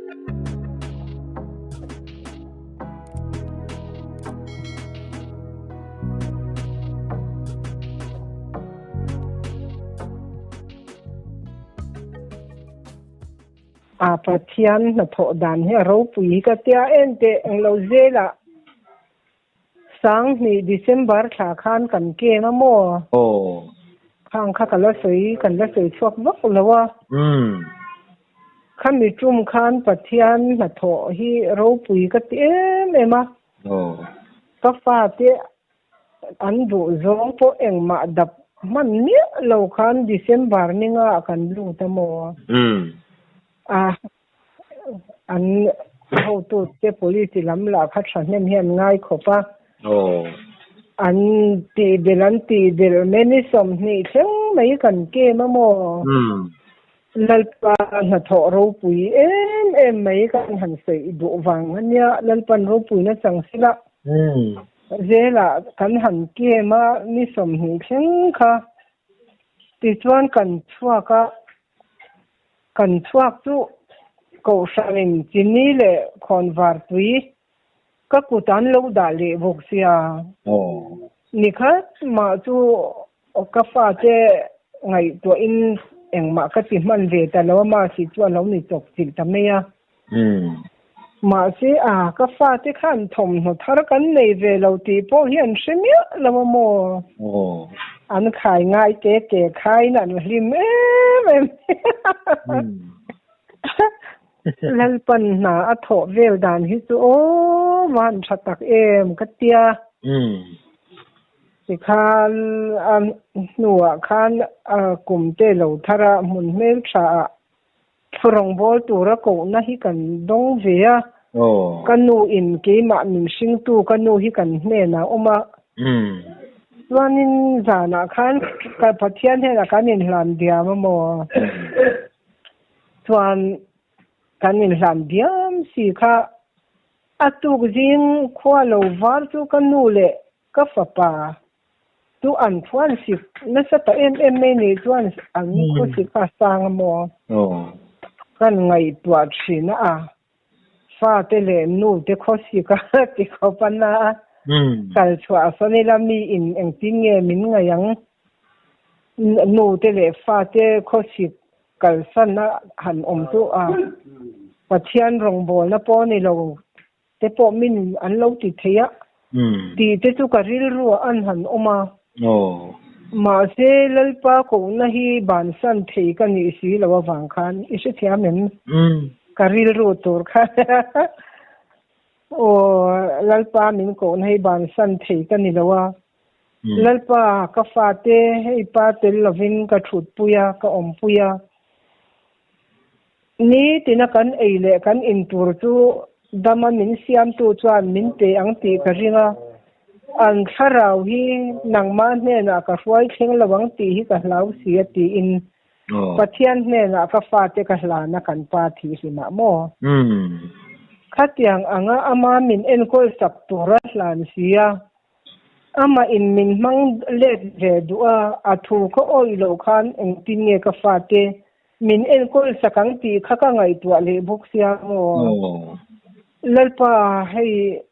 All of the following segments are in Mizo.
A Pathian hnathawh dan hi a ropui hi ka tia en teh englo zelah Sanghnih December thla khan kan kem a maw? Aw. Khang kha ka la sawi, kan la sawi chhuak vak lo a. Umm. Khami tum khan Pathian hnathawh hi ropui ka ti em em a. Aw. Ka fate an duh zawng pawh engmah dap hman miah lo khan December ninga ah kan lut a maw? Umm. A. An hotute police lam lah kha thahnem hi an ngai khawp a. An tihbelh an tihbelh mai ni 20 thleng mai kan kem a maw? Lalpa hnathawh ropui em em mai kan han sawi duh vang a nia, Lalpan ropuina chang sila zelah kan han kem a ni 20 thleng kha tichuan kan chhuak a. Kan chhuak chu Kohhranin chini leh khawnvar tui ka kut an lo dah leh bawk sia. Nikhat mah chu ka fate ngaihtuahin engmah ka ti hman ve ta lo a, mahse chu a lo ni chawp chilh ta mai a. Mahse a, ka fate khan thawmhnaw thar kan nei ve lo tih pawh hi an hre miah lo a maw? An khai ngai te te khaiin an hlim em em. Lalpan hna a thawh vel dan hi chu aw van tha tak em ka tia. Tikhan a hnuah khan kum te lo thar a hmun hmeltha ah Thu rawngbâwl tura kohna hi kan dawng ve a, ka nu in keimah min hringtu ka nu hi kan hnenah a awm a. Chuanin zanah khan ka Pathian hnenah kan inhlan diam a maw? Chuan kan inhlan diam si kha a tuk zing khua lo var chu ka nu leh ka fapa Chu an chuan sik nasa ta em em mai nih chuan an khawsik a sang a maw? Kan ngaihtuah thin a, fate leh nute khawsik a ti khawp a na a, kal chhuah sawn ila mi in engtin nge min ngaih ang? Nute leh fate khawsik kalsan a han awm chu a, Pathian rawngbawlna pawh ni lo te pawh min an lo ti thei a, tih te chu ka rilru ah an han awm a. Mahse, Lalpa kohna hi bansan thei ka nih si lo avang khan i hrethiam em? Ka rilru tur kha aw Lalpa min kohna hi bansan thei ka ni lo a, Lalpa ka fate hei pa tel lovin ka thutpui a, ka awmpui a. Nitina kan ei leh kan in tur chu dama min siamtu chuan min pe ang tih ka ring a, an thlarau hi nangmah hnenah ka hruai thleng lo ang tih hi ka hlau si a tiin Pathian hnenah ka fate ka hlan a kan pa thih hlimah maw? Khatiang anga ama min enkawl sak tura hlan si a, Amah in min hmang let ve duh a, a thu ka awih loh khan engtin nge ka fate min enkawl sak ang tih kha ka ngaihtuah leh bawk sia maw? Lalpa, hei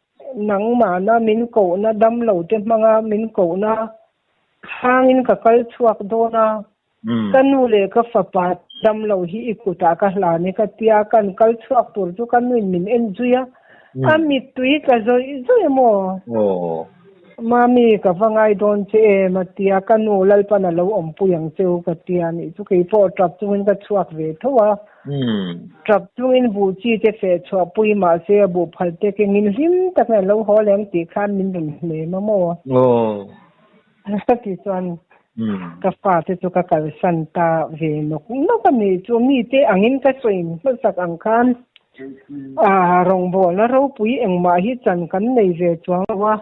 nangmahna min kohna damlo te hmanga min kohna thlangin ka kal chhuak dawn a, ka nu leh ka fapa damlo hi i kutah ka hlan e ka tia, kan kal chhuak tur chu ka nuin min en zui a, a mittui ka zawih zawih a maw? Mami ka va ngai dawn che em a tia, ka nu Lalpan a lo awmpui ang che u ka tia nih chu keipawh tap chungin ka chhuak ve tho a, tap chungin buh chi te feh chhuah pui mahse a buh phal te kengin hlim takin a lo haw leh ang tih khan min rawn hnem a maw? Ti chuan ka fate chu ka kalsan ta ve nawk nawk a ni chu mite angin ka sawi hmasak ang khan rawngbawlna ropui engmah hi chan kan nei ve chuang lo a,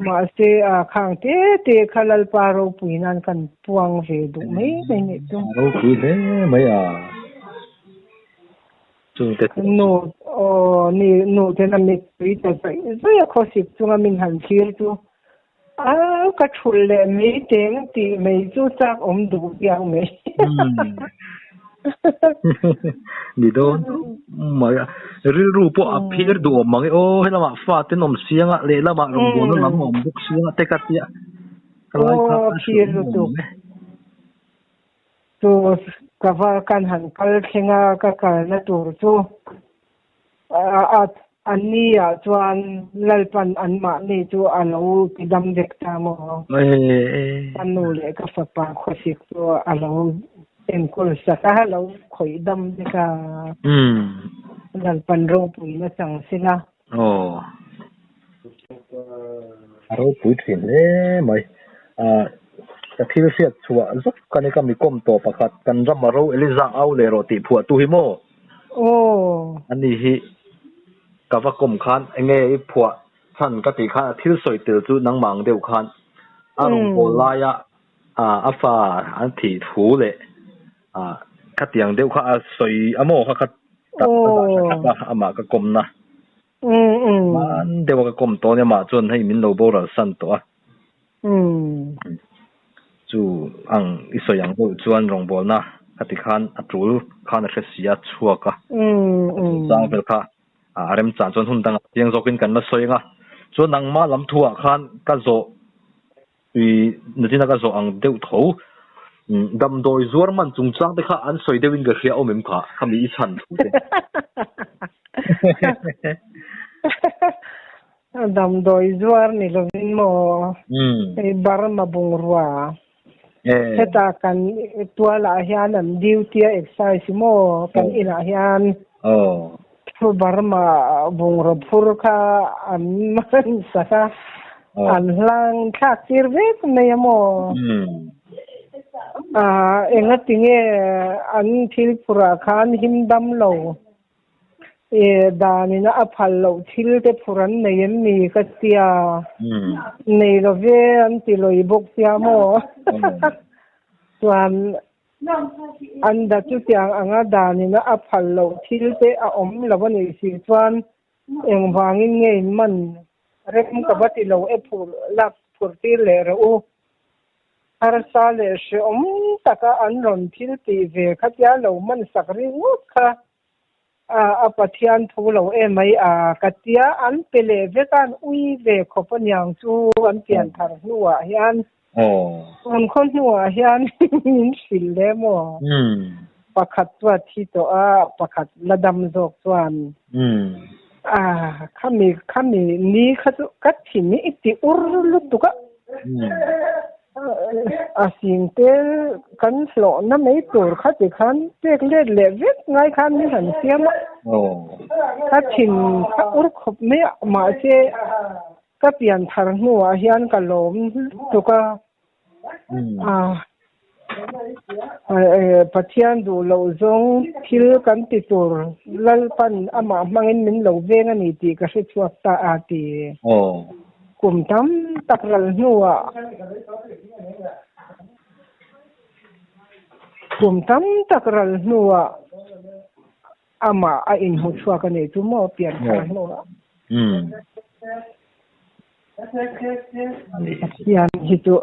mahse khang te te kha Lalpa ropui nan kan puang ve duh mai mai nih chu. Ropui hle mai a. Chungte chu. Nu aw ni nu ten a mittui ta zaih zaih a khawsik chunga min han thlir chu A ka thulh leh mai teng tih mai chu chak awm duh viau mai. Ni dawn. mai a. Rilru pawh a phir duh awm mang e aw helamah fa ten awm siang a lehlamah rawngbawlna lam a awm bawk siang a te ka tia ka lai kha a phir lutuk. Chu ka va kan han kal thleng a ka kalna tur chu a an ni ah chuan Lalpan an mahni chu a lo ti dam vek ta maw? Ka nu leh ka fapa khawsik chu a lo enkawl sak a, a lo khawih dam vek a. Lalpan ropuina chang sela. Aw. A ropui thin hle mai. Ka thil hriat chhuah zawk ka ni ka mi kawm tawh pakhat kan ram a ro Eliza au leh rawh tih phuah tu hi maw? Aw. Ani hi ka va kawm khan enge i phuah chhan ka tih khan a thil sawi tel chu nangmah ang deuh khan a rawn pawl laia a fa an thih thu leh khatiang deuh kha a sawi a maw kha kha tak a dah tha thlap a amah ka kawmna. Hman deuh a ka kawm tawh a nia mah chuan hei min lo boral san tawh a. Chu ang i sawi ang deuh chuan rawngbawlna ka ti khan a tul khan a hre si a chhuak a. A chungchang vel kha a remchang chuan hun dangah chiang zawkin kan la sawi ang a. Chuan nangmah lam thuah khan ka zawh i nachina ka zawh ang deuh tho damdawi zuar man chungchang te kha an sawi deuhin ka hria awm em kha khami i chhan thu te. Damdawi zuar ni lovin maw hei Burma bungrua heta kan tualah hian an duty a excise maw kan inah hian thu Burma bungraw phur kha an man sak a an hlang thlak tir vek mai a maw engatinge an thil phurah khan him dam lo. E, danina a phal loh thil te phur an nei em ni ka tia. Nei lo ve an ti lawi bawk sia maw? Chuan an da chutiang anga danina a phal loh thil te a awm lo a nih si chuan engvangin nge in man rem ka va ti lo e phur lak phur tir leh rawh u. Harsa leh hrehawm taka an rawn thil tih ve khatia lo man sak ringawt kha a a Pathian thu lo emai a ka tia an pe leh vek a an ui ve khawp aniang chu an pian thar hnuah hian an khaw hnuah hian min hrilh le maw pakhat chu a thi tawh a pakhat la dam zawk chuan a khami khami ni kha chu ka thin hi i ti ur lutuk a. A sing te kan hlawhna mai tur kha ti khan pek let leh vek ngai khan min han siam a. Ka thin kha ur khawp mai a, mahse ka pian thar hnuah hian ka lawm lutuk a. Pathian duh loh zawng thil kan ti tur Lalpan amah hmangin min lo veng a ni tih ka hre chhuak ta a ti. Kum tam tak ral hnuah kum tam tak ral hnuah amah a inhmu chhuak a nih chu maw pian thar hnuah. Pathian hi chu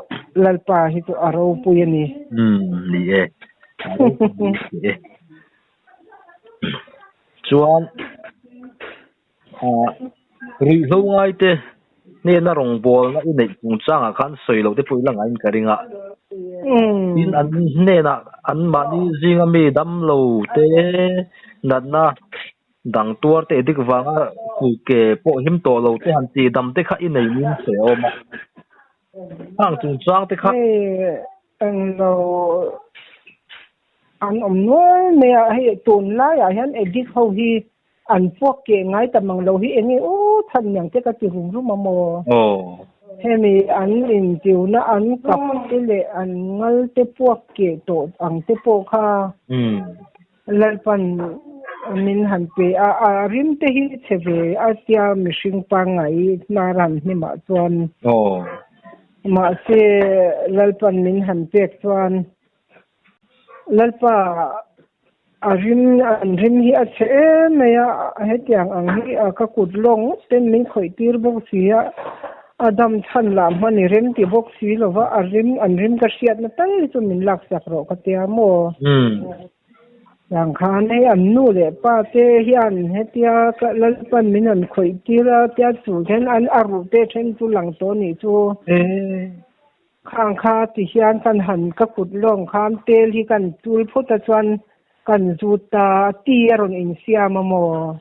Lalpa hi chu a ropui a ni. Ni e. A ropui ni e. Chuan ruihhlo ngai te hnena rawngbawlna i neih chungchangah khan sawi loh te pawh i la ngaiin ka ring a. Tin an hnenah anmahni zinga mi damlo te natna Dang tuar te dik vanga kut ke pawh him tawh lo te han tih dam te kha i nei min sawi a awm a. Hang chungchang te kha. Hei englo an awm nual mai a, hei tunlaiah hian addict ho hi an puak keh ngai ta mang lo hi enge aw chhan niang te ka ti rum rum a maw. Hemi an intiuna an kap te leh an ngal te puak keh tawh ang te pawh kha. Lalpan min han pe a, a rim te hi chhe ve a tia mihring pangngai hnar han hnemah chuan mahse Lalpan min han pek chuan Lalpa a rim an rim hi a chhe em mai a, hetiang ang hi a ka kut lawng ngawt ten min khawih tir bawk si a, a dam chhan lah hman i rem ti bawk si lova a rim an rim ka hriatna tal hi chu min laksak rawh ka tia maw? Tiang khan hei an nu leh pa te hian hetia Lalpan min han khawih tir a tia chu then an a ruh te then chu lang tawh anih chu. Khang kha ti hian kan han ka kut lawng khan tel hi kan chul phawt a chuan kan zut ta a ti a rawn insiam a maw?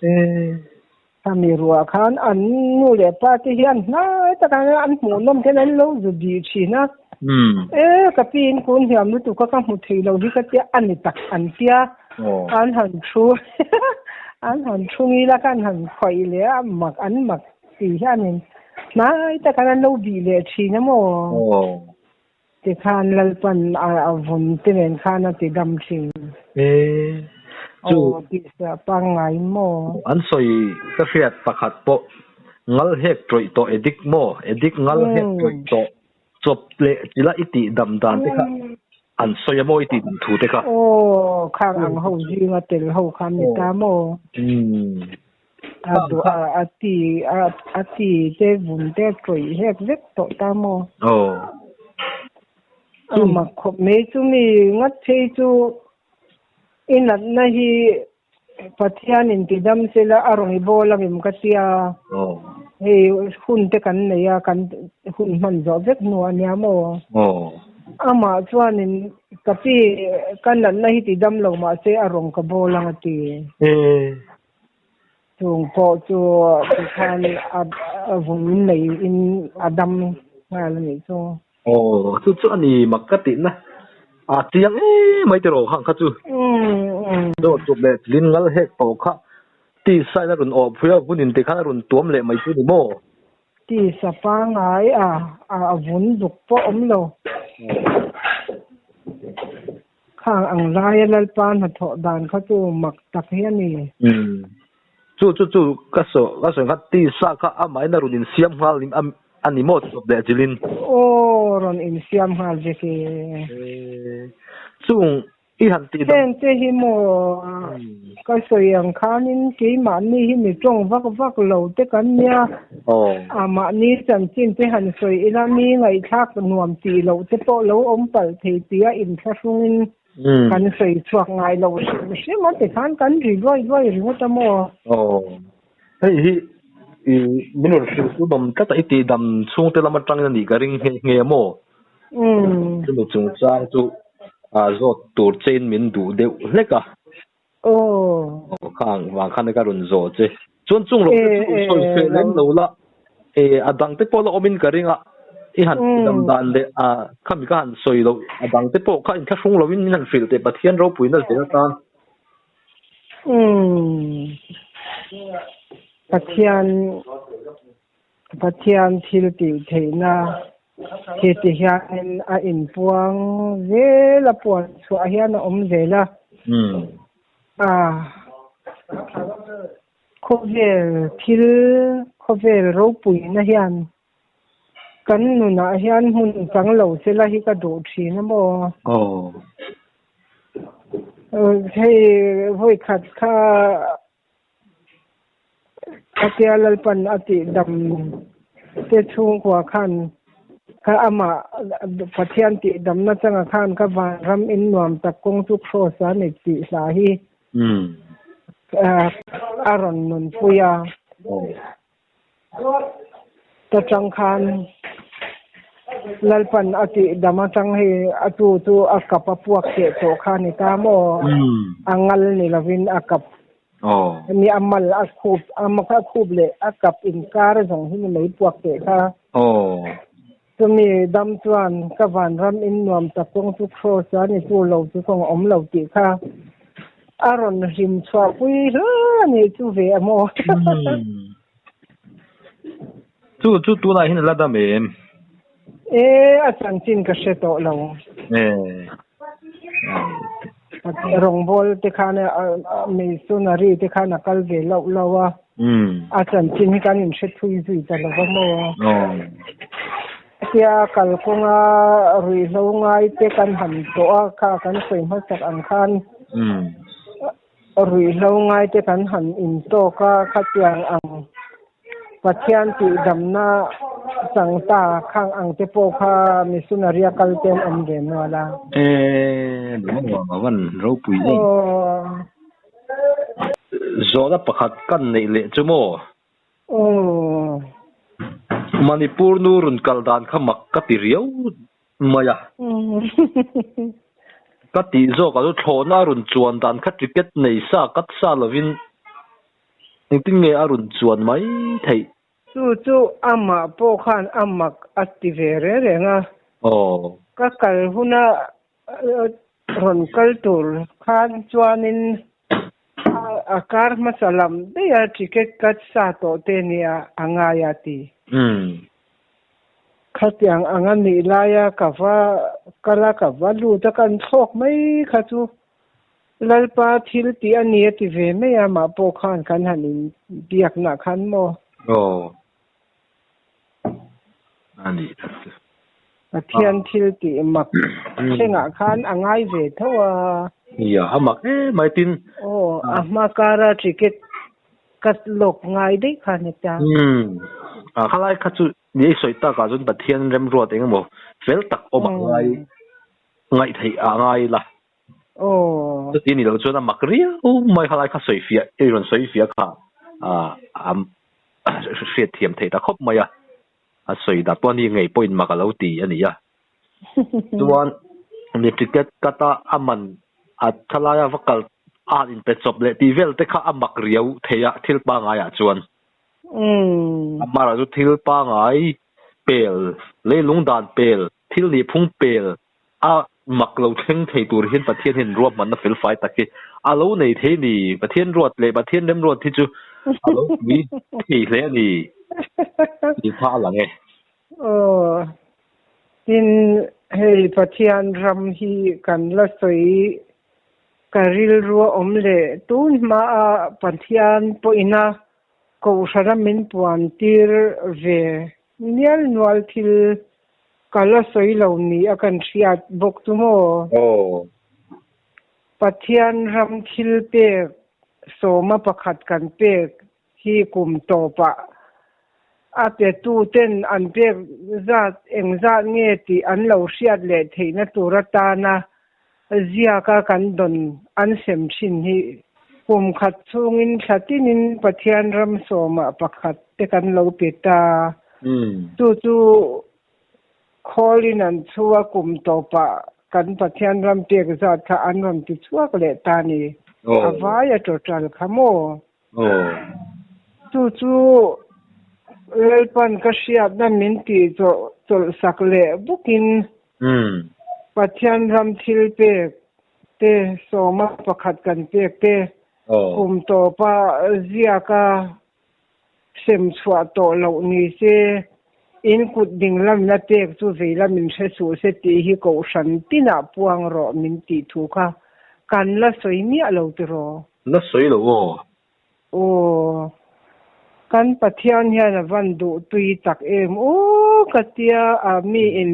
Khami ruah khan an nu leh pa te hian hnai takah hian an hmuhnawm khian an lo zu bih thin a. E ka pi in kun hniam lutuk a ka hmu thei lo hi ka tia a ni tak an tia an han thu an han thu ngil a khan han khawih leh a mak an mak ti hianin hnai takah an lo bih leh thin a maw? Tikhan Lalpan a vun te nen khan a ti dam thin. E, chu. Aw, tihsiah pangngai maw? An sawi ka hriat pakhat pawh ngal hek tawih tawh edik maw? Edik ngal hek tawih tawh chawp leh chila i tih dam dan te kha an sawi a maw i tih dam thu te kha? Aw, khang ang ho zinga tel ho kha an ni ta maw? A duh a a ti a a ti te vun te a tawih hek vek tawh ta maw? Aw. A mak khawp mai chu mi ngat phei chu i natna hi Pathian in ti dam sela a rawn i bawl ang em ka tia. Aw. Hei hun te kan nei a kan hun hman zawh vek hnu a nia maw? Aw. Amah chuanin ka pi ka natna hi ti dam lo mahse a rawn ka bawl ang a ti. E. Chung pawh chu tikhan a vun nei in a dam nghal a nih chu. Aw, chu chu a ni mak ka tihna a chiang em mai tiraw khang kha chu. Dawt chawp leh tlin ngal hek tawh kha tisa in a rawn awh phui a, vun in tikhan a rawn tuam leh mai chu ni maw? Tisa pangngai a, a vun duk pawh awm lo. Khang ang laia Lalpa hnathawh dan kha chu mak tak hi a ni. Umm. Chu chu chu ka saw ka sawi kha tisa kha amahin a rawn insiam nghal a ni maw chawp leh chilhin. Aw rawn insiam nghal vek e. Chung i han tih dam. Heng te hi maw ka sawi ang khanin keimahni hi mi tawng vak vak lo te kan nia. Aw. A mahni chanchin te han sawi ila mi ngaihthlak nuam tih loh te pawh lo awm palh thei tia inthlahrungin kan sawi chhuak ngai lo hrim hrim a tikhan kan ri luai luai ringawt a maw? Aw. Hei hi i min rawn hrilh chu dawm tlat a i tih dam chhungte lam atangin a nih ka ring nghe nghe a maw? Chumi chungchang chu zawt tur chein min duh deuh hlek a. Aw. Khang vang khan ka rawn zawh che. Chuan chung lo te chu sawi feh lem lo la, e a dang te pawh la awmin ka ring a, i han dam dan leh a khami ka han sawi loh a dang te pawh kha inthlahrung lovin min han hrilh teh Pathian ropuina zel atan. Umm. Pathian Pathian thil tih theihna khi ti hianin a inpuang zel a, puan chhuah hian a awm zel a. A khawvel thil khawvel ropuina hian kan nunah hian hmun chang lo sela hi ka duh thin a maw? Hei vawikhat kha Khatia Lalpan a tih dam te chhungkua khan ka amah Pathian tih damna changa khan ka vanram in nuam tak kawng chu Kraws a ni tih hla hi a rawn nunpui a. Ta tang khan Lalpan a tih dam atang hei a tu chu a kap a puak teh tawh kha ni ta maw? A ngal ni lovin a kap ni a mal a khup a a khup leh a kap inkar zawng hi ni mai puak teh kha. Chumi dam chuan ka vanram in nuam tak kawng chu Kraws a ni chu lo chu kawng a awm lo tih kha a rawn hlim chhuah pui hle a nih chu ve a maw? Chu chu tunah hian a la dam em? E, a chanchin ka hre tawh lo. E. Rawngbawl te khan missionary te khan a kal ve loh lo a. A chanchin hi kan inhre thui zui ta lo va maw? Hetia kalkawnga ruihhlo ngai te kan han tawh a, kha kan sawi hmasak ang khan Ruihhlo ngaite kan han intawk a, khatiang ang Pathian tihdamna chang ta khang ang te pawh kha missionary a kal te an awm ve nual a. E lung a van ropui em. Zawhna pakhat kan neih leh chu maw? Aw. Manipur nu rawn kal dan kha mak ka ti riau mai a. Ka tih zawk ah chu thlawhna a rawn chuan dan kha ticket nei sa kat sa lovin engtin nge a rawn chuan mai theih? Chu chu amah pawh khan a mak a ti ve reng reng a. Aw. Ka kal huna rawn kal tur khan chuanin a kar hmasa lam daih a ticket cut sa tawh te nia a ngai a ti. Khatiang ang a nih laia ka va kal a, ka va lut a, kan thlawk mai kha chu Lalpa thil tih a ni a ti ve mai a, mah pawh khan kan han inbiakna khan maw? Aw. A nih tak chu. Pathian thil tih mak thlengah khan a ngai ve tho a. Nia, a mak em mai tin. Aw, a hma kara ticket ka lawk ngai daih kha ni ta. Umm, a khalai kha chu ni ei sawi takah chuan Pathian remruat eng emaw fel tak awm a ngai ngaih theih a ngai la. Aw. Chuti ni lo chuan a mak riau mai khalai kha sawi fiah i rawn sawi fiah kha a hriat thiam theih ta khawp mai a, a sawi dan pawh a ni ngei pawhin mak a lo ti a ni a. Chuan mi ticket cut a a man a thalaia va kal a han inpe chawp leh tih vel te kha a mak riau thei a thil pangai ah chuan. Amah chu thil pangai pel, leilung dan pel, thil nihphung pel A mak lo thleng thei tur hian Pathian hian ruahmanna fel fai tak hi a lo nei thei a ni. Pathian ruat leh Pathian remruat hi chu a lo pui thei hle a ni tih kha a lang e. Aw, tin hei Pathian ram hi kan la sawi ka rilru a awm leh tun hmaa Pathian pawhina Kohhrana min puan tir ve Mial nual thil ka la sawi lo ni a kan hriat bawk chu maw? Aw. Pathian ram thil pek sawma pakhat kan pek hi kum tawpah a petu ten an pek zat engzat nge tih an lo hriat leh theihna tur atana ziaka kan dawn an sem thin hi kum khat chhungin thla tinin Pathian ram sawmah pakhat te kan lo pe ta. Chu chu khawlin an chhu a kum tawpah kan Pathian ram pek zat kha an rawn ti chhuak leh ta ni. A vai a total kha maw? Chu chu Lalpan ka hriatna min tih chawlhsak leh bawkin Pathian ram thil pek te sawma pakhat kan pek te kum tawpa ziaka sem chhuah tawh loh ni se, in kut ding lamna pek chu vei lamin hre suh se tih hi kohhran tinah puang rawh min tih thu kha kan la sawi miah lo tiraw? La sawi lo aw. Aw, kan Pathian hian a van duh tui tak em aw ka tia a mi in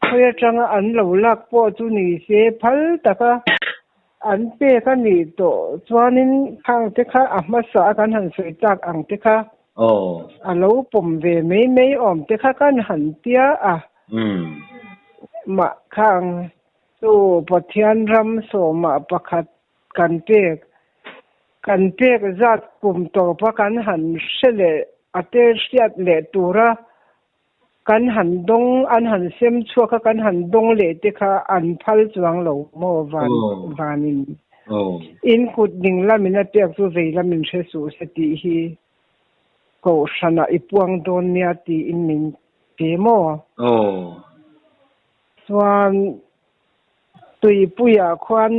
khawi atanga an lo lak pawh chu ni se phal taka an pek a nih tawh chuanin khang te kha a hmasa a kan han sawi tak ang te kha a lo pawm ve mai mai awm te kha kan han tia a mah khang chu Pathian ram sawmah pakhat Kan pek, kan pek zat kum tawpa kan han hre leh a te hriat leh tura kan han dawng, an han sem chhuak a kan han dawng leh te kha an phal chuang lo maw van vanin. In kut ding lamin a pek chu vei lamin hre suh se tih hi kohhranah i puang dawn nia tiin min pe maw? Chuan Tuipuiah khuan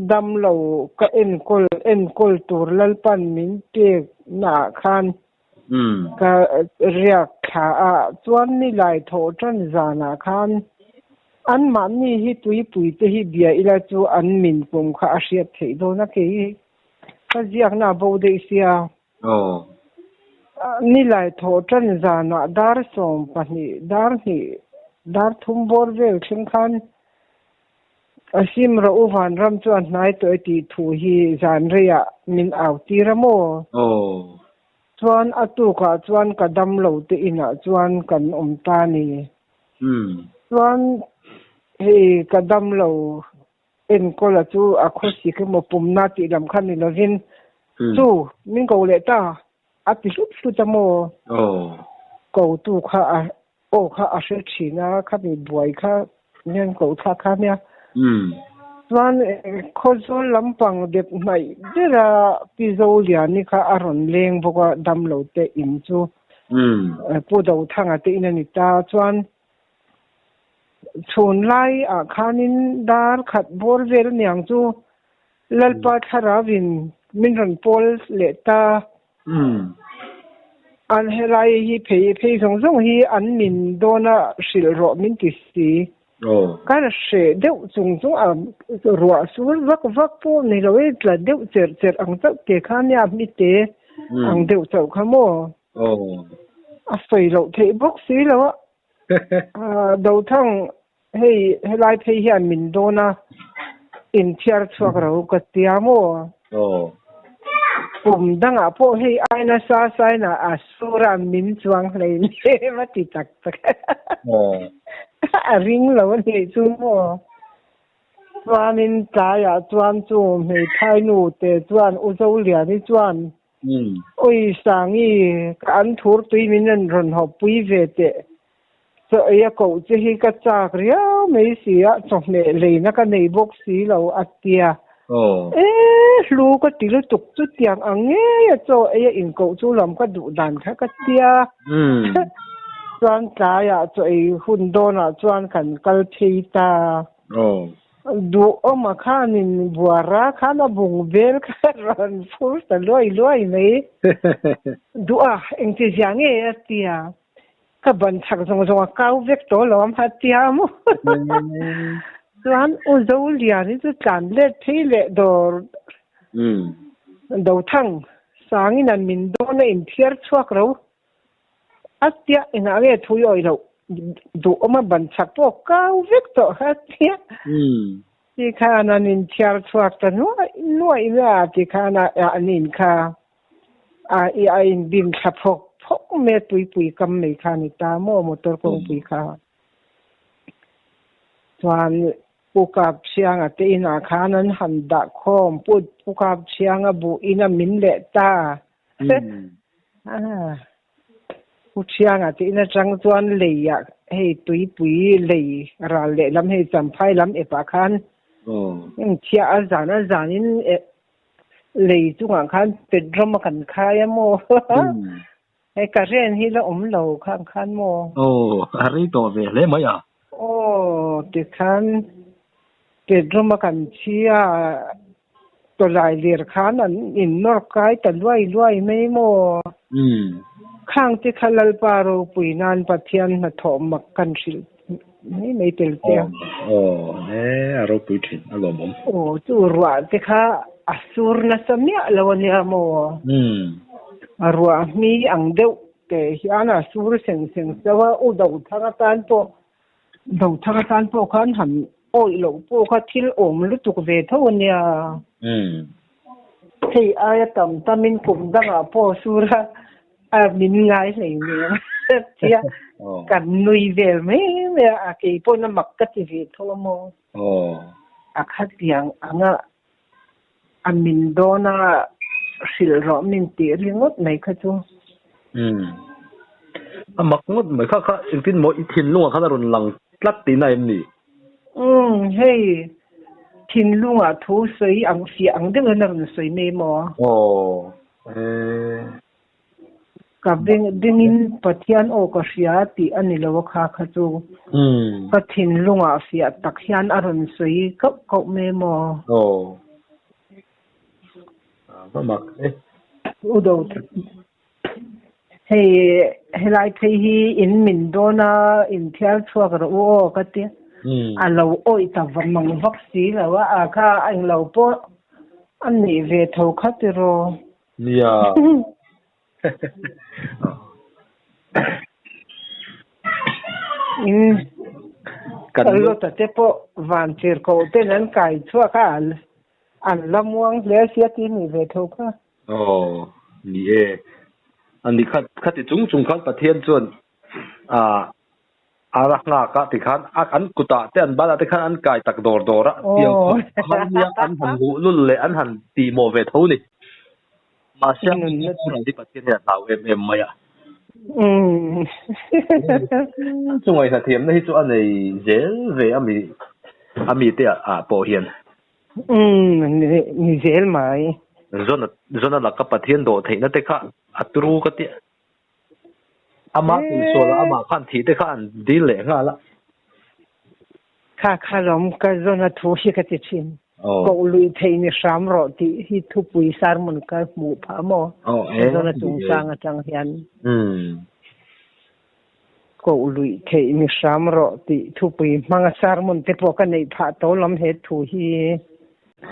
damlo ka enkawl enkawl tur Lalpan min pek naah khan ka riak thla a, chuan nilai thawh tan zanah khan anmahni hi tuipui te hi bia ila chu an min pawm kha a hriat theih dawn a kei ka ziakna a bo daih sia. Nilai thawh tan zanah dar 12, dar hnih, dar thum bawr vel thleng khan a sim rawh u vanram chu a hnai tawh e tih thu hi zan reiah min au tir a maw? Chuan a tukah chuan ka dam lo te inah chuan kan awm ta ni. Chuan hei ka dam lo enkawla chu a khawsik emaw pumna tih lam kha ni lovin chu min ko leh ta a ti hlut hlut a maw? Ko tu kha a aw kha a hre thin a, khami buai kha hian ko thlak kha nia. Chuan Khawzawl lampang dep hnaih bera Pi Zoliani kha a rawn leng bawk a, damlo te in chu Pu Dothanga te in a ni ta. Chuan chhun lai ah khanin dar khat bawr vel aniang chu Lalpa thlarauin min rawn pawl leh ta. An helai hi phei phei zawng zawng hi an min dawn a hrilh rawh min ti si. Ka hreh deuh chung chung a ruah sur vak vak pawh ni lo e tla deuh cherh cherh ang chauh te kha nia hmite ang deuh chauh kha maw. A sawi loh theih bawk si lo a. Dothang hei helai phei hian min dawn a inthiar chhuak ro ka tia maw? Kum dangah pawh hei ai nasa saina a sura min chuang hlei lem a ti tak tak a ring lo a nih chu maw? Chuanin tlaiah chuan chu hmeithai nu te chuan U Zoliani chuan Oi Sangi, ka an thur tui min rawn rawn haw pui ve teh. Chaw ei a koh che hi ka chak riau mai si a, chawhmeh leina ka nei bawk si lo a tia. E, hlu ka ti lutuk chutiang ang ngei a chaw ei a inkoh chu lam ka duh dan kha ka tia. Chuan tlaiah chaw ei hun dawnah chuan kan kal phei ta. Duh awma khanin buara khan a bung bel kha rawn phur ta luai luai mai. Duh a, engti zia nge a ti a, ka ban chak zawng zawng a kau vek tawh lo a tia maw. Chuan U Zoliani chu tlan let phei leh dawr Dothang sangin an min dawn a inthiar chhuak ro. A tia engah nge thu i awih loh duh awm a ban chak pawh kau vek tawh a tia ti khan an inthiar chhuak ta nuaih nuaih mai a ti khan a an in kha a i a inbin thla phawk phawk mai a tuipui kam mai kha a ni ta maw motor kawngpui kha chuan Pu Kapchhianga te inah khan an han dah khawm Pu Kapchhianga buh in a min leh ta. Pu Thianga te in atang chuan lei ah hei tuipui lei ral leh lam hei Champhai lam ep ah khan eng chhiah a zan a zan in lei chungah khan petrom a kan khai a maw hei current hi la awm lo khang khan maw. Aw a rei tawh ve hle mai a. Aw tikhan petrom a kan chhia Tawlai lir khan an innawr kai ta luai luai mai maw? Khang te kha Lalpa ropui nan Pathian hnathawh mak kan hrilh mai mai tel che a. Aw, e, a ropui thin, a lawmawm. Aw, chu ruah te kha a sur nasa miah lo a nia maw? A ruah hmi ang deuh te hian a sur seng seng chauh a, u Dothang atan pawh Dothang atan pawh khan han awih loh pawh kha thil awm lutuk ve tho a nia. Hei aia tam tamin kum dangah pawh sura a min ngai hlei nen tia kan nui vel mai mai a, a kei pawhin a mak ka ti ve tho a maw. A khatiang anga a min dawn a hrilh rawh min tih ringawt mai kha chu. Umm. A mak ngawt mai kha kha engtin maw i thinlungah khan a rawn lang tlat tihna em ni? Umm hei thinlungah thu sawi ang fiah ang deuh hian a rawn sawi mai maw? Aw eh. Ka beng bengin Pathian aw ka hria tih a ni lo a kha kha chu. Ka thinlungah fiah tak hian a rawn sawi kauh kauh mai maw? Aw. Va mak e. U do hei helai phei hi in min dawn a in thiar chhuak rawh u aw ka tia. A lo awih ta va mang vak si lo a, a kha englo pawh a nih ve tho kha tiraw. Nia. In Lota te pawh van tirhkoh ten an kai chhuak a, an la muang hle sia tih a nih ve tho kha. Aw, ni e. Ani kha khati chung chung khan Pathian chuan a a ra nghak a tikhan a an kutah te an banah te khan an kai tak dawr dawr a tiang khawp khan nia an han luhlul leh an han tihmawh ve tho ni. Mahse a nunna boral hi Pathian hian a hlau em em mai a. Chu ngaihna thiamna hi chu a nei zel ve a mi a mite ah pawh hian. Ni zel mai. Zona zona laka Pathian dawh theihna te kha a turu ka tia. Amah tihsual ah amah khan thih te kha an dil leh nghal a. Kha kha lawm ka zawn a thu hi ka ti thin. Koh lui theih ni hram rawh tih hi thupui sermon ka hmuh phah maw? Ka zawn a chungchang atang hian. Koh lui theih ni hram rawh tih thupui hmanga sermon te pawh ka neih phah tawh lawm he thu hi.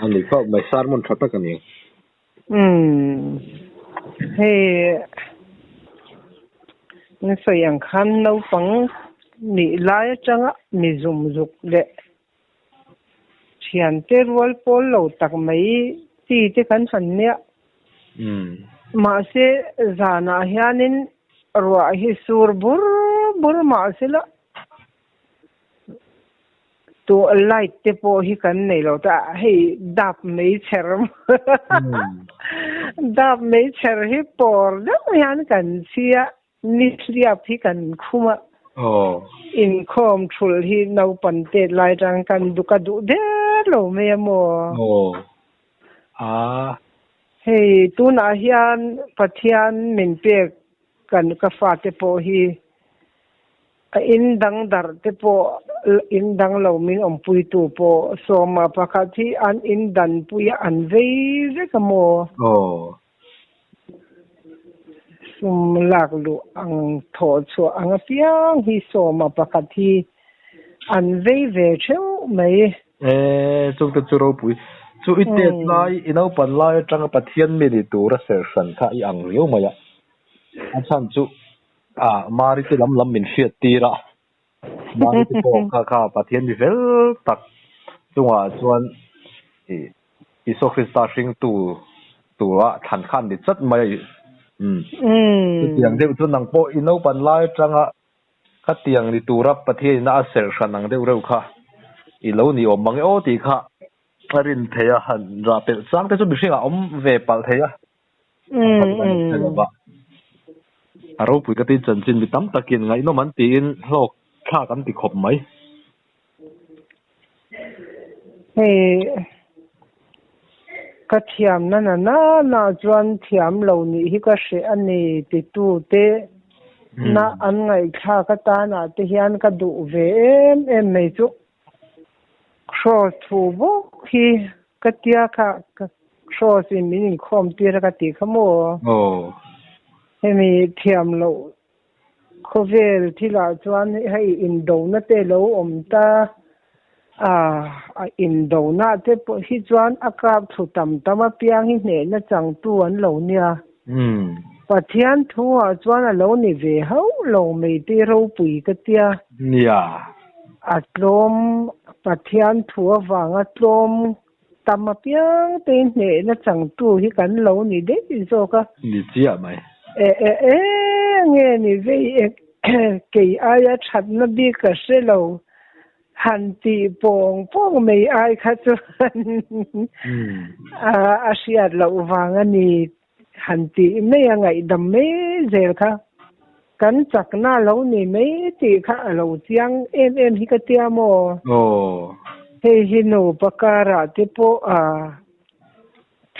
A ni khawp mai, sermon tha tak a ni. Umm hei na sawi ang khan naupang nih lai atanga mi zum zuk leh thiante rual pawl lo tak mai chi te kan han nia. Mahse zanah hianin ruah hi sur bur bur mahsela Tu light te pawh hi kan nei lo ta hei dap mai chher dap mai chher hi pawr deuh hian kan chhia ni hliap hi kan khum a inkhawm thulh hi naupan tet lai tang kan duh ka duh der lo mai a maw hei tunah hian Pathian min pek kan ka fate pawh hi A in dang darh te pawh in dang lo min awmpuitu pawh sawma pakhat hi an in danpui a an vei vek a maw? Aw. Sum lak luh ang thawh chhuah ang apiang hi sawma pakhat hi an vei ve theuh mai. E, chungte chu ropui. Chu i tet lai, i naupan lai atanga Pathian mi ni tura ser hran kha i ang riau mai a. A chhan chu A, Mari te lam lam min hriat tir a, Mari te pawh kha kha Pathian mi fel tak chungah chuan ih Isua Krista hringtu tura thlan kha an ni chat mai a umm. Chutiang deuh chu nang pawh i naupan lai atanga khatiang ni tura Pathian ina a serh hran ang deuh reuh kha i lo ni awm mang e aw tih kha a rin theih a, han rah pelh chang te chu mihringah awm ve palh thei a. A ropui ka tin chanchin mi tam takin ngaihnawm an tiin hlawk thlak an ti khawp mai. Hei ka thiamna na na na chuan thiam lo nih hi ka hreh a ni titu te na an ngaihthlak atana te hian ka duh ve em em mai chu. Kraws thu bawk hi ka tia kha kraws in min inkhawm tir a ka tih kha maw? Hemi thiam loh khawvel thilah chuan hei indona te lo awm ta a, a indona te pawh hi chuan a kap thlu tam tam apiang hi hnehna changtu an lo nia. Pathian thu ah chuan a lo ni ve hauh lo mai te ropui ka tia. Nia. A tlawm, Pathian thu avanga tlawm tam apiang te hnehna changtu hi kan lo ni daih zawk a. Ni chiah mai. E e e nge ni vei e kei aia thatna bik ka hre lo han tih pawng pawng mai ai kha chuan a hriat loh vang a ni Han tih mai a ngaihdam mai zel kha kan chakna a lo ni mai tih kha a lo chiang em em hi ka tia maw? Aw. Hei hi nupa karah te pawh a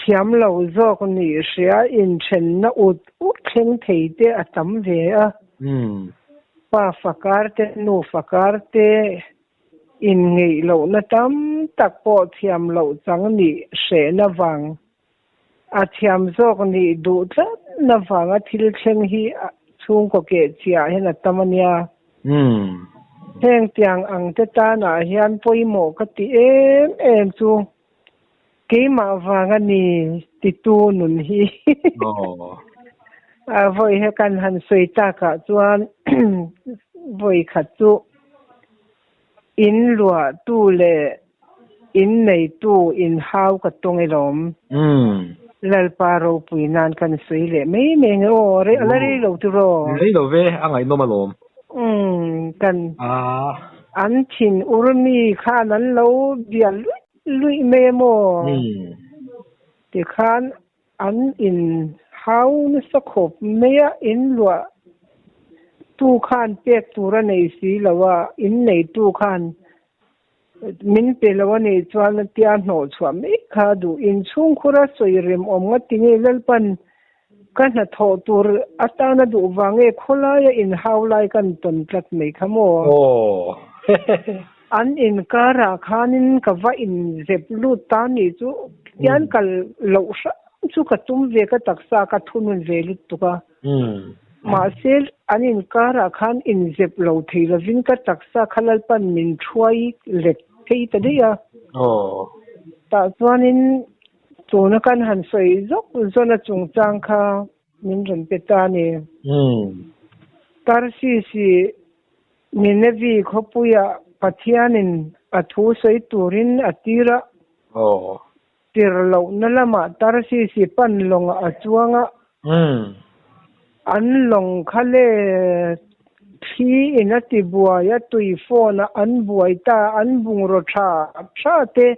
thiam lo zawk nih hria inthenna ut ut thleng thei te a tam ve a. Pa fakar te nu fakar te inngeih lohna tam tak pawh thiam loh chang nih hrehna vang A thiam zawk nih duh tlatna vanga thil thleng hi chhungkaw keh chiah hian a tam a nia. Heng tiang ang te tanah hian pawimawh ka ti em em chu keimah vanga ni titu nun hi. A vawi he kan han sawi takah chuan vawi khat chu in luahtu leh In neitu in hau ka tawng i lawm. Lalpa ropui nan kan sawi leh mai mai nge aw, rei ala rei lo tiraw? Rei lo ve, a ngaihnawm alawm. Umm, kan an thin ur mi khan an lo bia luih luih mai a maw? Tikhan an in hau nasa khawp mai a, in luah tu khan pek tur a nei si lo a, in neitu khan Min pe lo a nih chuan a tia hnawh chhuah mai kha a duh. Inchhungkhur a sawi rem awm nga ti nge Lalpan ka hnathawh tur atana duh vang nge khawlaia inhau lai kan tawn tlat mai kha maw? Aw. An inkarah khanin ka va inzep lut ta nih chu tian kal loh hram chu ka tum ve ka taksa ka thunun ve lutuk a. Mahse, an inkarah khan inzep lo thei lovin ka taksa kha Lalpan min thuai let phei ta daih a. Tah chuanin tuna kan han sawi zawk zawna chungchang kha min rawn pe ta a ni. Tarsisi Ninevi khawpuiah Pathianin a thu sawi turin a tir a. Tir lohna lamah Tarsisi pan lawngah a chuang a. An lawng kha le thli in a ti buai a, tui phone ah an buai ta, an bungraw tha tha te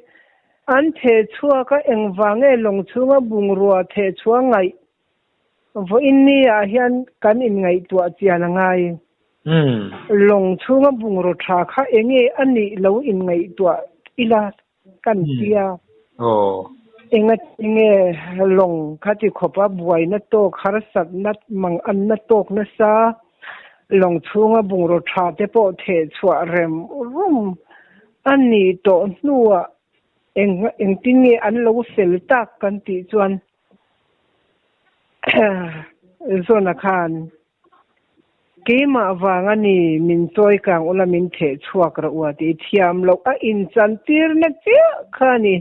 an theh chhuak a, engvang nge lawng chhunga bungrua theh chhuah ngaih Vawiin ni ah hian kan inngaihtuah chian a ngai. Lawng chhunga bungraw tha kha enge a nih lo inngaihtuah ila kan tia. Enga tinge lawng kha ti khawpa buaina tawk harsatna mang anna tawk nasa lawng chhunga bungraw tha te pawh theh chhuah rem rum a nih tawh hnuah eng engtin nge an lo fel tak kan tih chuan Zawna khan keimah vang a ni min chawi kang ula min theh chhuak rawh u a ti. Thiam loh a inchantirna chiah kha a ni.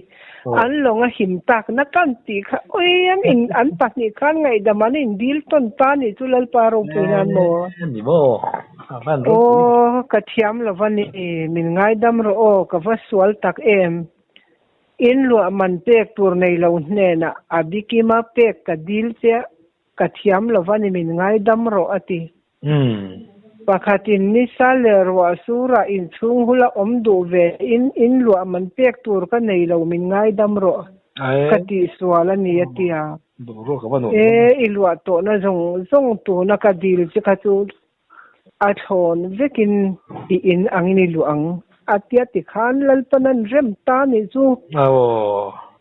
An lawng a him takna kan tih kha ui an in an pahnih khan ngaihdam an indil tawn ta a nih chu Lalpa ropui nan maw? Ni maw? Aw ka thiam lo va ni min ngaidam rawh aw ka va sual tak em. In luah man pek tur nei lo hnenah a bikima pek ka dil che ka thiam lo va ni min ngaidam rawh a ti. Pakhatin nisa leh ruah surah inchhung hula awm duh ve in in luah man pek tur ka nei lo min ngaidam rawh ka tihsual a ni a ti a. E i luah tawhna zawng zawng tuna ka dil che kha chu A thlawn vekin i in angin i luh ang a tia tikhan Lalpan an rem ta nih chu. Aw.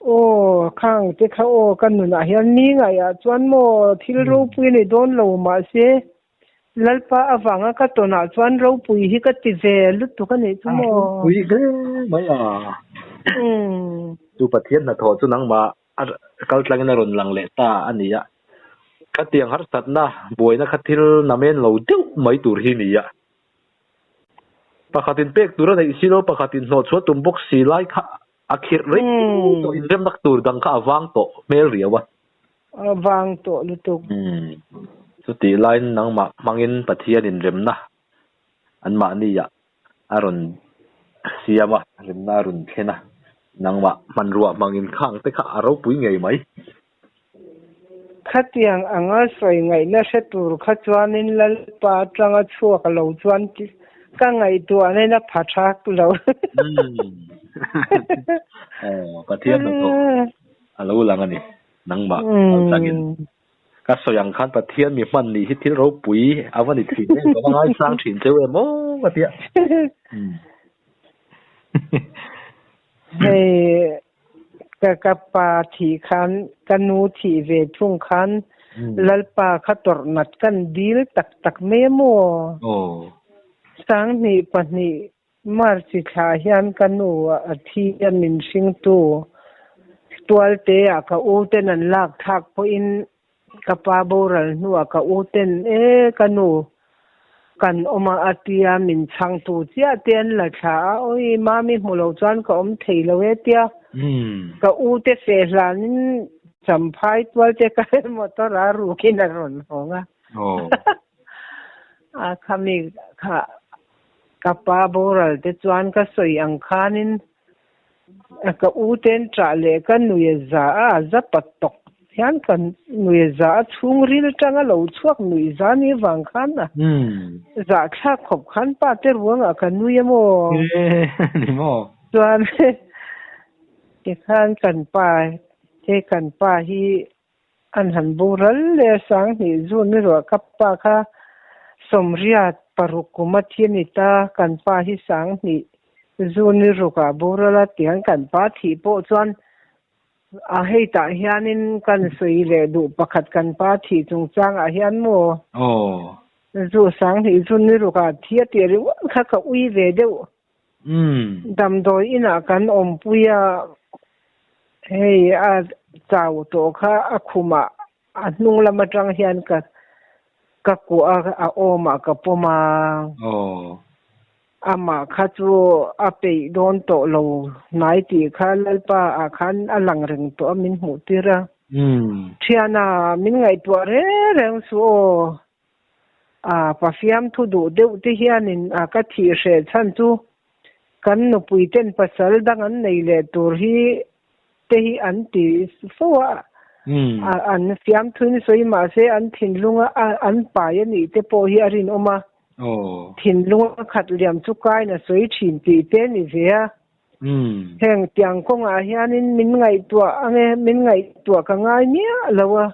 Aw, khang te kha aw ka nunah hian mi ngaihah chuan maw thil ropui a ni dawn lo mahse Lalpa avanga ka tawnah chuan ropui hi ka ti ve lutuk a nih chu maw. A ropui hle mai a. Chu Pathian hnathawh chu nangmah A kal tlangin a rawn lang leh ta a ni a. Khatiang harsatna buaina kha thil namen lo deuh mai tur hi ni a. Pakhatin pek tur a neih si lo, pakhatin hnawhchhuah tum bawk si lai kha a khirh rei tawh inremnak tur dang kha a vang tawh hmel riau a. A vang tawh lutuk. Chutih laiin nangmah hmangin Pathian inremna anmahniah a rawn siam a, remna a rawn thlen a, nangmah hmanrua hmangin khang te kha a ropui ngei mai. Khatiang anga sawi ngaihna hre tur kha chuanin Lalpa atanga chhuak lo chuan ka ngaihtuahna in a pha thak lo. Aw, Pathian hnathawk a lo lang a ni, nangmah kaltlangin. Ka sawi ang khan Pathian mi hman nih hi thil ropui a va ni thin em, ka va ngaisang thin cheu em aw ka tia. Hei ka ka pa thih khan ka nu thih ve thung khan Lalpa kha tawrh nat kan dil tak tak mai a maw? Sanghnih pahnih March thla hian ka nu a thi a min hringtu tualte ah ka u ten an lak thlak pawhin ka pa boral hnuah ka u ten e ka nu kan awm a a tia min chhangtu chiah te an la thla a awi mami hmu lo chuan ka awm thei lo e tia ka u te feh hlanin champhai tualte ka motor a rukin a rawn hawng a a khami kha Ka pa boral te chuan ka sawi ang khanin ka u ten ṭah leh ka nui a za a, a za pa tawk. Hian kan nuihza a chhungril atanga lo chhuak nuihza ni vang khan a zahthlak khawp khan pa te ruangah ka nui a maw? Ni maw? Chuan tikhan kan pa he kan pa hi an han boral leh a sanghnih zun erawh ka pa kha sawmriat paruk kum a thi a ni ta, kan pa hi sanghnih zun rukah boral a tiang kan pa thih pawh chuan A hei tah hianin kan sawi leh duh pakhat kan pa thih chungchangah hian maw? Aw. Zu sanghnih zu ni rukah thi a tih ringawt kha ka ui ve deuh. Damdawi inah kan awmpui a, hei a chau tawh kha a khumah a hnung lam atang hian ka ka kuah a, a awmah ka pawm a. Aw. Amah kha chu a peih dawn tawh lo hnai tih kha Lalpa ah khan a lang reng tawh a min hmuh tir a. Thiana min ngaihtuah reng reng suh aw. A Pafiam thu duh deuh te hianin a ka thih hreh chhan chu kan nupui ten pasal dang an nei leh tur hi te hi an ti fo a. An fiamthuin sawi mahse an thinlunga an pai a nih te pawh hi a rinawm a. Thinlung a khat liam chu kain a sawi thin tih te ni ve a. Heng tiang kawngah hianin min ngaihtuah ange, min ngaihtuah ka ngai miah lo a.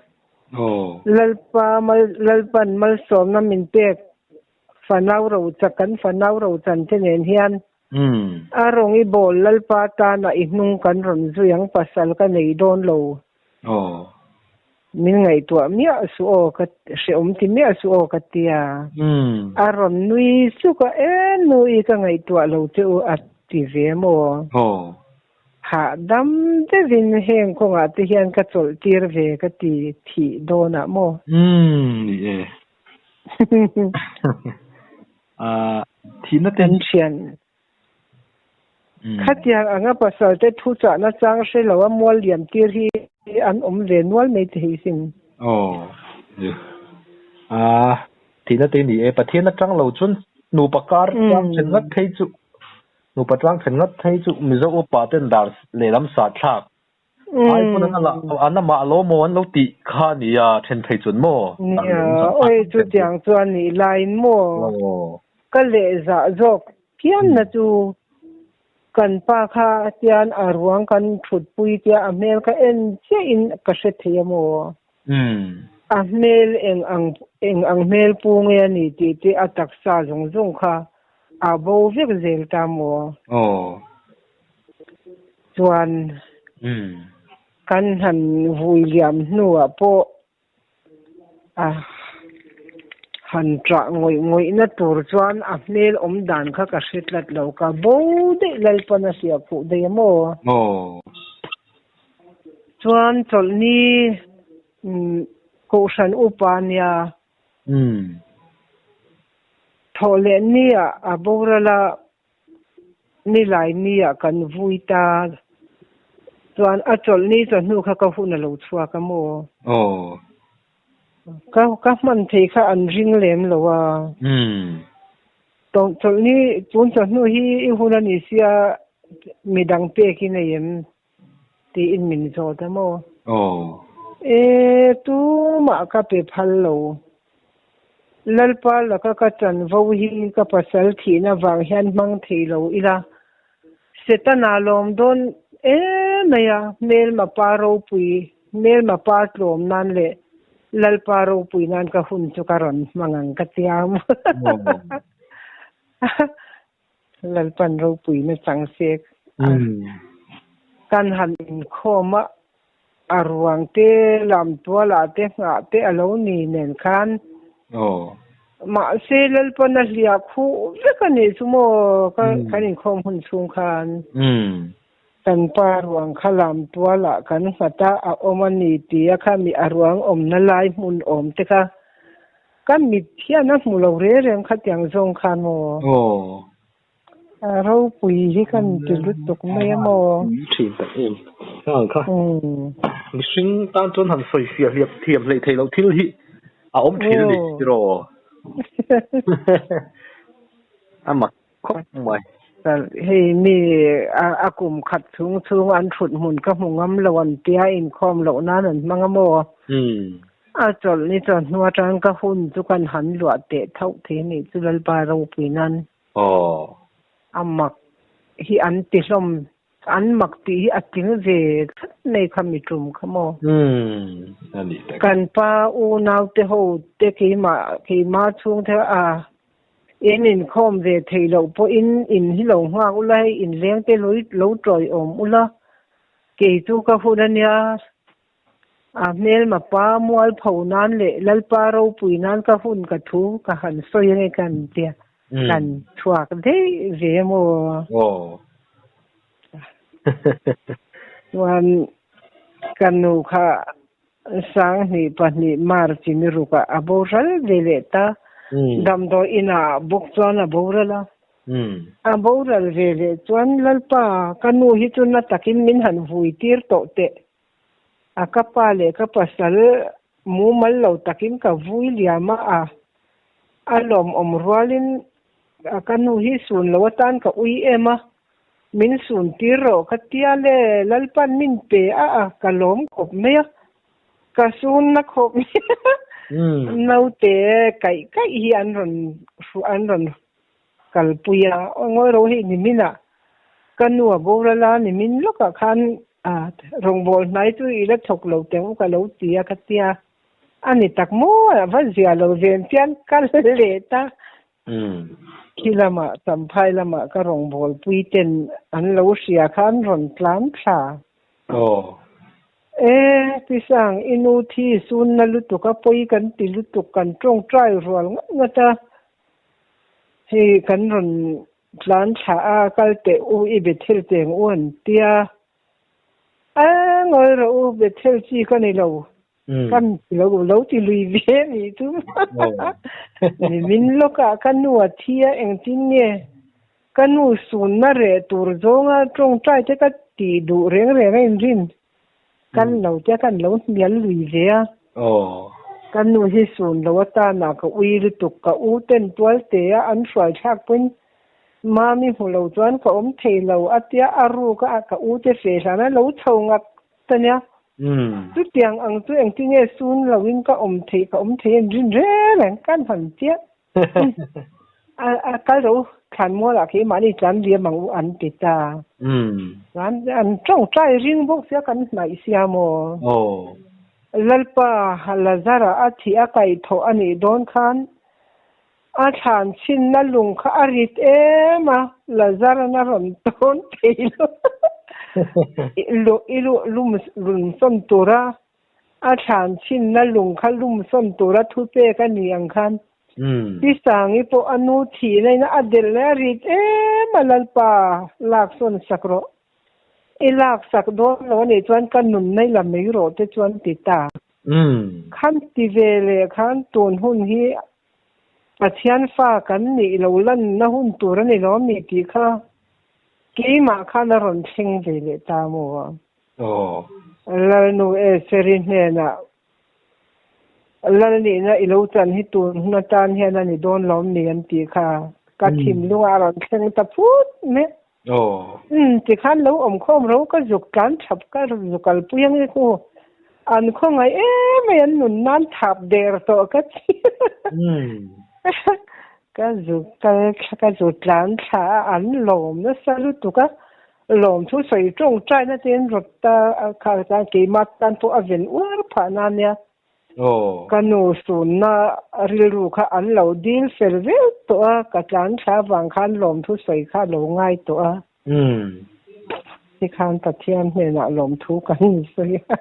Lalpa Lalpan malsawmna min pek fanau ro chak kan fanau ro chan te nen hian a rawng i bawl Lalpa tana i hnung kan rawn zui ang pasal ka nei dawn lo. Min ngaihtuah miah suh aw ka hrehawm ti miah suh aw ka tia. A rawn nui suk a, e nui ka ngaihtuah lo che u a ti ve maw? Hahdam deuhin heng kawngah te hian ka chawlh tir ve ka ti thih dawnah maw? Umm ni e. Thihna te. Kan thian Khatiang anga pasal te thu chahna chang hre lo a mual liam tir hi an awm ve nual mai te hi sin. Aw a thihna te ni e Pathian atang lo chuan nupa kar tlang then ngat phei chu nupa tlang then ngat phei chu Mizo upa ten dar lehlam sah thlak ai pawn an la an amah lo maw an lo tih kha nia then phei chuan maw. Nia oi chutiang chuan nih laiin maw ka leh zah zawk phian na chu kan pa kha tian a ruang kan thutpui tia a hmel kha en chiah in ka hre thei a maw. A hmel eng ang eng ang hmel pu nge a ni tih te a taksa zawng zawng kha a bo vek zel ta maw. Chuan kan han vui liam hnuah pawh a han ṭah ngawih ngawihna tur chuan a hmel awm dan kha ka hre tlat lo. Ka bo daih Lalpan a hliah khuh daih a maw? Chuan chawlhni Kohhran upa nia thawh leh nia a boral a. Nilai nia kan vui ta chuan a chawlh ni chawhnu kha ka hun a lo chhuak a maw? Aw. Ka ka hman thei kha an ring lem lo a. Chawlh ni tun chawhnu hi i hun a ni sia midang pek i nei em tiin min zawt a maw? Aw. E tumah ka pe phal lo. Lalpa laka ka chanvo hi ka pasal thihna vang hian hmang thei lo ila, Setana lawm dawn emai a, hmelma pa ropui, hmelma pa tlawm nan leh Lalpa ropui nan ka hun chu ka rawn hmang ang ka tiam. Lalpan ropuina chang se a kan han inkhawm a, a ruang te lam tualah te nghah te a lo ni nen khan mahse Lalpan a hliah khuh vek a nih chu maw kan inkhawm hun chhung khan kan pa ruang kha lam tualah kan nghat a, a awm a ni tia kha mi a ruang awmna lai hmun awm te kha Ka mit hian a hmu lo reng reng khatiang zawng khan maw? Aw. A ropui hi kan ti lutuk mai a maw? Thin tak em. Hang kha. Mihring tan chuan han sawi fiah hliap thiam hleih theih loh thil hi a awm thin a ni tiraw? A mak khawp mai. Hei mi a kum khat chhung chhung an thut hmun ka hmu ngam lo an tia inkhawm loh nan an hmang a maw? A chawlh ni chawhnu atang ka hun chu kan han luah teh thauh thei a nih chu Lalpa ropui nan. A mak hi an ti hlawm An mak tih hi a tling ve tlat mai kha mi tum kha maw? Kan pa unau te ho te keimah keimah chhung te a in inkhawm ve theih loh pawhin in hi lo nghak ula hei in leng te lo lo tawiawm ula kei chu ka hun a nia a hmelma pa mualpho nan leh Lalpa ropui nan ka hun ka thu ka han sawi ange kan tia kan chhuak daih ve maw. Chuan ka nu kha 2002 March ni rukah a boral ve leh ta. Damdawi inah bawk chuan a boral a. A boral ve leh chuan Lalpa ka nu hi chu na takin min han vui tir tawh teh. A ka pa leh ka pasal mumal lo takin ka vui liam a, a a lawmawm rualin a ka nu hi sun lo atan ka ui em a, min sun tir rawh ka tia le Lalpan min pe a a ka lawm khawp mai a, ka sun na khawp mai a, naute kaih kaih hi an rawn an rawn kalpui a, ngawi ro hei nimin ah ka nu a boral a, nimin lawkah khan rawngbâwl hnai chu i la thawk lo teh u ka lo ti a ka tia, a ni tak maw a va zia lo ven chian ka let a, khi lamah Champhai lamah ka rawngbâwl pui ten an lo hria khan rawn tlan thla. E, Pisang, i nu thi sunna lutuk a pawi kan ti lutuk kan tawngtai rual ngat ngat a, Hei kan rawn tlan thla a, kal teh u i Bethel teng u an tia. A ngawi rawh u, Bethel chi ka ni lo, ka lo lo ti lui ve a nih chu. Nimin lawkah ka nu a thi a, engtin nge ka nu sunna reh tur zawnga tawngtai te ka tih duh reng reng a inrin. Kan lo te kan lo hnial lui ve a. Ka nu hi sun lo atana ka ui lutuk ka u ten tual te a an hruai thlak pawhin mami hmu lo chuan ka awm thei lo a tia a ruk a ka u te fe hlan a lo chho ngak ta nia. Chutiang ang chu engtinge sun lo in ka awm theih ka awm thei en rin reng reng kan han chiah. A kal ro thlan mualah khi mahni tlan liam ang u an ti ta. Chuan an tawngtai ring bawk sia kan hnaih sia maw. Lalpa Lazara a thih a kaih thawh a nih dawn khan a thlan chhinna lung kha a rit em a, Lazara'n a rawn tawn thei lo. I lum sawn tura A thlan chhinna lung kha lum sawn tura thu pek a ni ang khan Pisangi pawh a nu thihna in a delh leh a rit em a Lalpa lak sawn sak rawh. I lak sak dawn lo a nih chuan ka nunna i la mai rawh te chuan ti ta. Khan ti ve leh khan tun hun hi Pathian fa kan nih lo lanna hun tur a ni lo mi tih kha keimah khan a rawn thleng ve leh ta maw? Lalnu Eseri hnenah, Lal nihna i lo chan hi tun hun atan hian a ni dawn lo mi an tih kha ka thinlungah a rawn thleng ta phut mai. Umm tikhan lo awm khawm ro ka zuk tlan thap ka zuk kalpui ange khu an khawngaih em mai an nun nan thap der tawh ka ti. Ka zuk kal ka zuk tlan thla a an lawm nasa lutuk a Lawmthu sawi tawngtaina te an rawt ta a kha chuan keimah tan pawh a ven uar phah na nia. Ka nu sunna rilru kha an lo dil fel vel tawh a, ka tlan thla avang khan lawmthu sawi kha a lo ngai tawh a. Tikhan Pathian hnenah lawmthu kan sawi a.